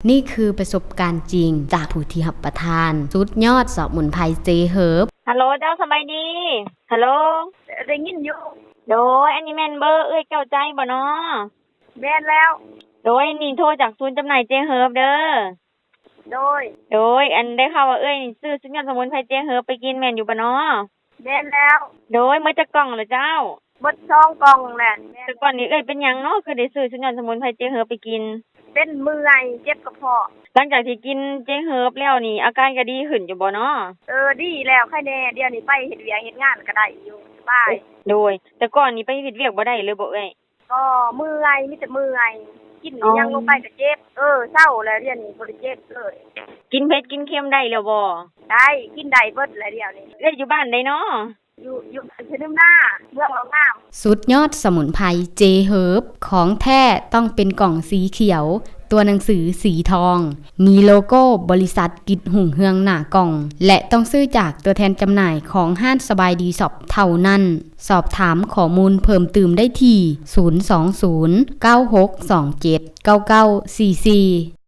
ນີ້ຄືປະສົບການຈິງຈາກຜູ້ທີ່ຮັບປະທານສຸດຍອດສະໝຸນໄພເຈເຮີບ. ຮັລໂຫຼ ເຈົ້າສະບາຍດີ. ຮັລໂຫຼ ໄດ້ຍິນຢູ່. ໂດຍ ອັນນີ້ແມ່ນເບີເອື້ອຍແກ້ວໃຈບໍ່ນໍ? ແມ່ນແລ້ວ. ໂດຍ ນີ້ໂທຈາກສູນຈຳໜ່າຍເຈເຮີບເດີ. ໂດຍ ໂດຍ ອັນໄດ້ຂ່າວວ່າເອື້ອຍນີ້ຊື້ສຸດຍອດສະໝຸນໄພເຈເຮີບໄປກິນແມ່ນຢູ່ບໍ່ນໍ? ແມ່ນແລ້ວ. ໂດຍ ໝົດຈັກກ່ອງລະເຈົ້າ? ໝົດສອງກ່ອງແຫຼະ. ແຕ່ກ່ອນນີ້ເອື້ອຍເປັນຫຍັງເນາະ ຄືໄດ້ຊື້ສຸດຍອດສະໝຸນໄພເຈເຮີບໄປກິນ? ເປັນເມື່ອຍ ເຈັບກະເພາະ. ຫຼັງຈາກທີ່ກິນເຈເຮີບແລ້ວນີ້ ອາການກະດີຂຶ້ນຢູ່ບໍ່ນໍ? ເອີ ດີແລ້ວ ໄຄແນ່. ດຽວນີ້ໄປເຮັດວຽກເຮັດງານກະໄດ້ຢູ່ ສະບາຍ. ໂດຍ ແຕ່ກ່ອນນີ້ໄປເຮັດວຽກບໍ່ໄດ້ເລີຍບໍ່ເອື້ອຍ? ກໍເມື່ອຍ ມີແຕ່ເມື່ອຍ ກິນອີ່ຫຍັງລົງໄປກະເຈັບ. ເອີ ເຊົາແລ້ວ ດຽວນີ້ບໍ່ໄດ້ເຈັບເລີຍ. ກິນເຜັດກິນເຄັມໄດ້ແລ້ວບໍ່? ໄດ້ ກິນໄດ້ເບິດແລ້ວດຽວນີ້. ເອື້ອຍຢູ່ບ້ານໃດນໍ? ຢູ່ ຢູ່ບ້ານຊະໜຶມນາ ເມືອງເລົ່າງາມ. ສຸດຍອດສະໝຸນໄພເຈເຮີບ ຂອງແທ້ຕ້ອງເປັນກ່ອງສີຂຽວ ຕົວໜັງສືສີທອງ ມີໂລໂກ້ບໍລິສັດກິດຮຸ່ງເຮືອງໜ້າກ່ອງ ແລະ ຕ້ອງຊື້ຈາກຕົວແທນຈຳໜ່າຍຂອງຮ້ານສະບາຍດີຊັອບເທົ່ານັ້ນ. ສອບຖາມຂໍ້ມູນເພີ່ມຕື່ມໄດ້ທີ່ ສູນສອງສູນ ເກົ້າຫົກສອງເຈັດ ເກົ້າເກົ້າສີ່ສີ່.